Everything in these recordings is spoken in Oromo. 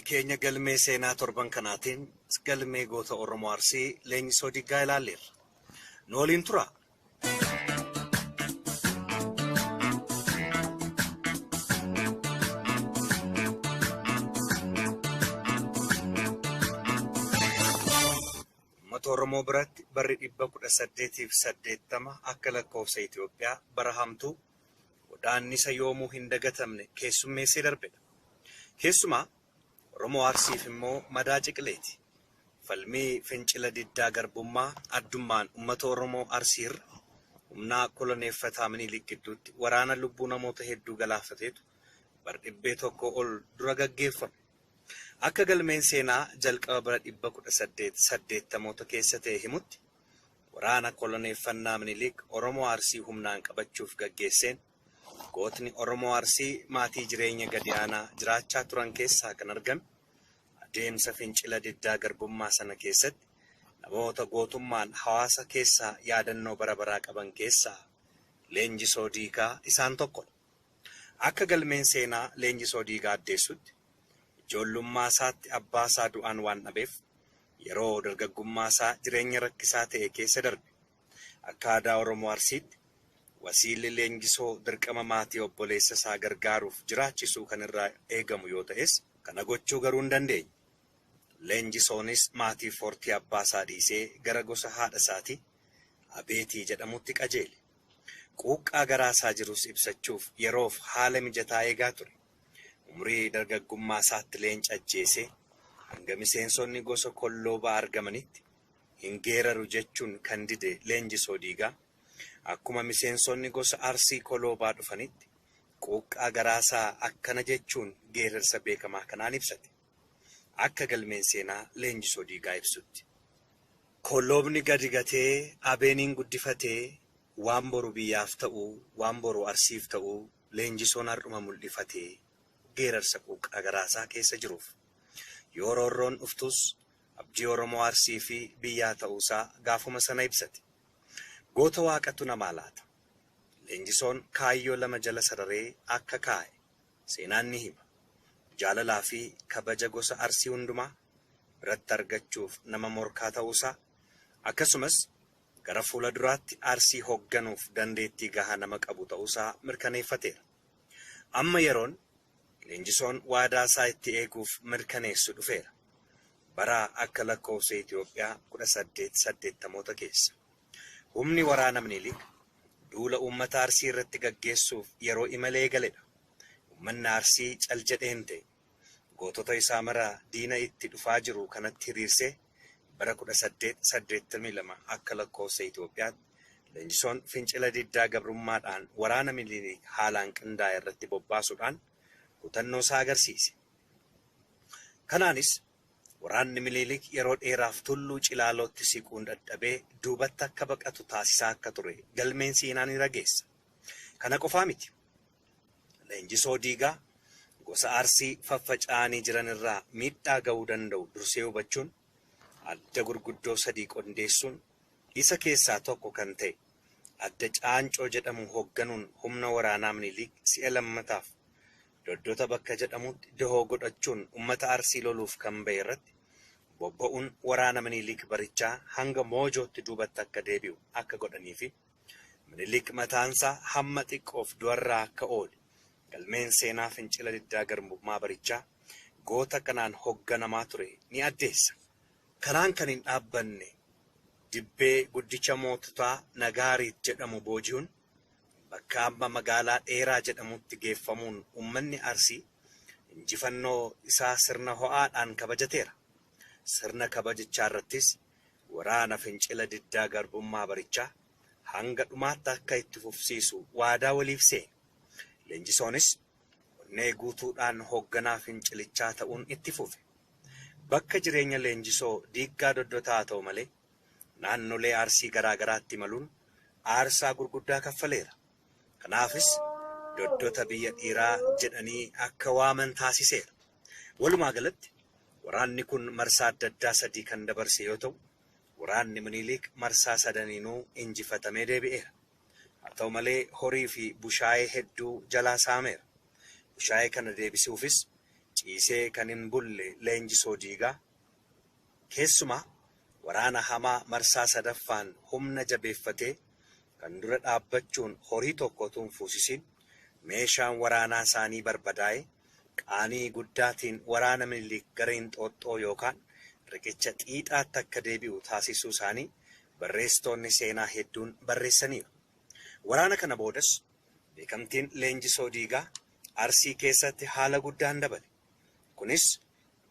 Keenya galmee seenaa torban kanaatiin galmee goota Oromoo Arsii Leenjisoo Diigaa ilaalleerra. Nu waliin turaa. Uummata Oromoo biratti barri 1880 akka lakkoofsa Itoophiyaa bara hamtuu godaannisa yoomuu hin dagatamne keessummeessee darbedha. Keessumaa Oromoo Arsiif immoo madaa ciqileeti. Falmii fincila diddaa garbummaa addummaan uummata Oromoo Arsiirra humnaa koloneeffataa Minilik gidduutti waraana lubbuu namoota hedduu galaafateetu bar dhibbee tokko ol dura gaggeeffame. Akka galmeen seenaa jalqaba bara 1880moota keessa ta'e himutti waraana koloneeffannaa Minilik Oromoo Arsii humnaan qabachuuf gaggeesseen gootni Oromoo Arsii maatii jireenya gadi aanaa jiraachaa turan keessaa kan argame adeemsa fincila diddaa garbummaa sana keessatti namoota gootummaan hawaasa keessaa yaadannoo bara baraa qaban keessaa Leenjisoo Diigaa isaan tokkodha. Akka galmeen seenaa Leenjisoo Diigaa addeessutti ijoollummaa isaatti abbaa isaa du'aan waan dhabeef yeroo dargaggummaa isaa jireenya rakkisaa ta'e keessa darbe. Akka aadaa Oromoo Arsiitti wasiilli Leenjisoo dirqama maatii obboleessa isaa gargaaruuf jiraachisuu kan irraa eegamu yoo ta'es kana gochuu garuu hin dandeenye. Leenjisoonis maatii fortii abbaa isaa dhiisee gara gosa haadha isaatii Abeetii jedhamutti qajeele. Quuqqaa garaa isaa jirus ibsachuuf yeroof haala mijataa eegaa ture. Umrii dargaggummaa isaatti leenca ajjeesee hanga miseensonni gosa kolloobaa argamanitti hin geeraru jechuun kan dide Leenjisoo Diigaa akkuma miseensonni gosa Arsii koloobaa dhufanitti quuqqaa garaasaa akkana jechuun geerarsa beekamaa kanaan ibsate. Akka galmeen seenaa Leenjisoo Diigaa ibsutti. Koloobni gadi gatee abeeniin guddifatee waan boru biyyaaf ta'u waan boru Arsiif ta'u Leenjisoon har'uma mul'ifatee geerarsa quuqqaa garaasaa keessa jiruuf. Yoo roorroon dhuftus abdii Oromoo Arsii fi biyyaa ta'uusaa gaafuma sana ibsate. Goota waaqatu namaa laata. Leenjisoon kaayyoo lama jala sararee akka kaa'e seenaan ni hima. Jaalalaa fi kabaja gosa Arsii hundumaa biratti argachuuf nama morkaa ta'uusaa akkasumas gara fuula duraatti Arsii hoogganuuf dandeettii gahaa nama qabu ta'uusaa mirkaneeffateera. Amma yeroon Leenjisoon waadaa isaa itti eeguuf mirkaneessu dhufeera. Bara akka lakkoofsa Itoophiyaa 1880moota keessa. Humni waraana Minilik duula uummata Arsii irratti gaggeessuuf yeroo imalee eegaledha. Uummanni Arsii cal jedheen ta'e gootota isaa mara diina itti dhufaa jiru kanatti hiriirsee bara 1882 akka lakkoofsa Itoophiyaatti Leenjisoon fincila diddaa gabrummaadhaan waraana Minilik haalaan qindaa'e irratti bobbaasuudhaan kutannoo isaa agarsiise. Kanaanis waraanni Minilik yeroo dheeraaf tulluu Cilaalootti siquun dadhabee duubatti akka baqatu taasisaa akka ture galmeen seenaa ni rageessa. Kana qofaa miti. Leenjisoo Diigaa gosa Arsii faffaca'anii jiran irraa miidhaa ga'uu danda'u dursee hubachuun adda gurguddoo sadii qindeessuun isa keessaa tokko kan ta'e adda Caancoo jedhamu hoogganuun humna waraanaa Minilik si'a lammataaf Doddota bakka jedhamutti dahoo godhachuun uummata Arsii loluuf kan ba'e irratti bobba'uun waraana Minilik barichaa hanga Moojootti duubatti akka deebi'u akka godhanii fi Minilik mataansaa hamma xiqqoof du'arraa akka oole galmeen seenaa fincila diddaa garbummaa barichaa goota kanaan hoogganamaa ture ni addeessa. Karaan kan hin dhaabbanne dibbee guddicha moototaa Nagaariit jedhamu booji'uun bakka amma magaalaa dheeraa jedhamutti geeffamuun uummanni Arsii injifannoo isaa sirna ho'aadhaan kabajateera. Sirna kabajichaa irrattis waraana fincila diddaa garbummaa barichaa hanga dhumaatti akka itti fufsiisu waadaa waliif seene. Leenjisoonis onnee guutuudhaan hoogganaa fincilichaa ta'uun itti fufe. Bakka jireenya Leenjisoo Diiggaa Doddotaa ta'u malee naannolee Arsii garaa garaatti imaluun aarsaa gurguddaa kaffaleera. Kanaafis Doddota biyya dhiiraa jedhanii akka waaman taasiseera. Walumaa galatti waraanni kun marsaa adda addaa sadii kan dabarse yoo ta'u, waraanni Minilik marsaa sadaniinuu injifatamee deebi'eera. Haa ta'u malee horii fi bushaayee hedduu jalaa saameera. Bushaayee kana deebisuufis Ciisee kan hin bulle Leenjisoo Diigaa keessumaa waraana hamaa marsaa sadaffaan humna jabeeffatee kan dura dhaabbachuun horii tokko utuu hin fuusisiin meeshaan waraanaa isaanii barbadaa'e qaanii guddaatiin waraana Minilik gara Inxooxxoo yookaan riqicha xiixaatti akka deebi'u taasisuu isaanii barreessitoonni seenaa hedduun barreessaniiru. Waraana kana boodas beekamtiin Leenjisoo Diigaa Arsii keessatti haala guddaan dabale. Kunis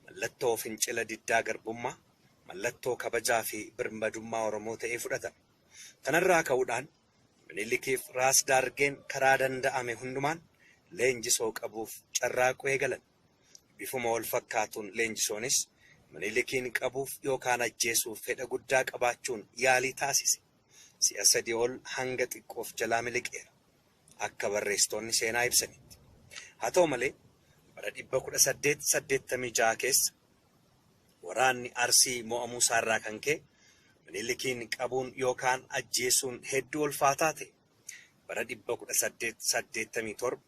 mallattoo fincila diddaa garbummaa, mallattoo kabajaa fi birmadummaa Oromoo ta'ee fudhatame. Kanarraa ka'uudhaan Minilikiif Raas Daargeen karaa danda'ame hundumaan Leenjisoo qabuuf carraaquu eegalan. Bifuma wal fakkaatuun Leenjisoonis Minilikiin qabuuf yookaan ajjeesuuf fedha guddaa qabaachuun yaalii taasise. Si'a sadii ol hanga xiqqoof jalaa miliqeera. Akka barreessitoonni seenaa ibsanitti. Haa ta'u malee bara 1886 keessa waraanni Arsii mo'amuu isaarraa kan ka'e Minilikiin qabuun yookaan ajjeesuun hedduu ulfaataa ta'e. Bara 1887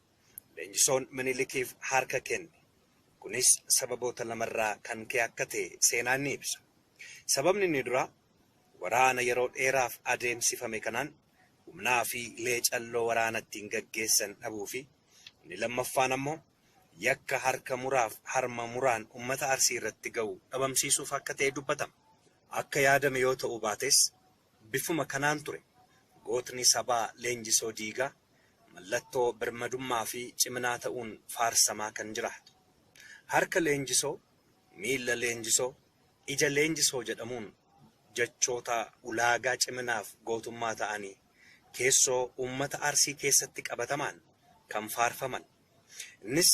Leenjisoon Minilikiif harka kenne. Kunis sababoota lamarraa kan ka'e akka ta'e seenaan ni ibsa. Sababni inni duraa waraana yeroo dheeraaf adeemsifame kanaan humnaa fi leecalloo waraana ittiin gaggeessan dhabuu fi inni lammaffaan ammoo yakka harka muraaf harma muraan uummata Arsii irratti ga'u dhabamsiisuuf akka ta'e dubbatama. Akka yaadame yoo ta'u baates bifuma kanaan ture gootni sabaa Leenjisoo Diigaa mallattoo birmadummaa fi ciminaa ta'uun faarsamaa kan jiraatu. Harka Leenjisoo, miilla Leenjisoo, ija Leenjisoo jedhamuun jechoota ulaagaa ciminaaf gootummaa ta'anii keessoo uummata Arsii keessatti qabatamaan kan faarfaman. Innis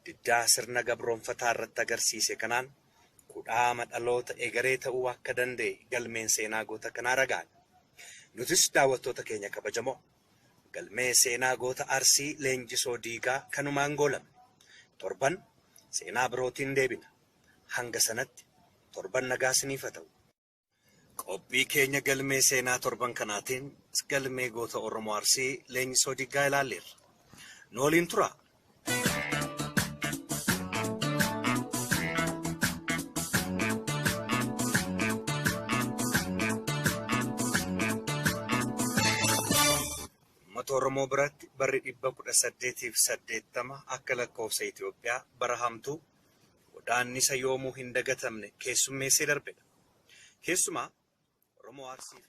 diddaa sirna gabroonfataa irratti agarsiise kanaan kudhaama dhaloota egeree ta'uu akka danda'e galmeen seenaa goota kanaa ragaadha. Nutis daawwattoota keenya kabajamoo galmee seenaa goota Arsii Leenjisoo Diigaa kanumaan goolabne. Torban seenaa birootiin deebina. Hanga sanatti torban nagaa isiniif haa ta'u. Qophii keenya galmee seenaa torban kanaatiin galmee goota Oromoo Arsii Leenjisoo Diigaa ilaalleerra. Nu waliin turaa. Uummata Oromoo biratti barri 1880 akka lakkoofsa Itoophiyaa bara hamtuu godaannisa yoomuu hin dagatamne keessummeessee darbedha. Keessumaa Oromoo Arsiif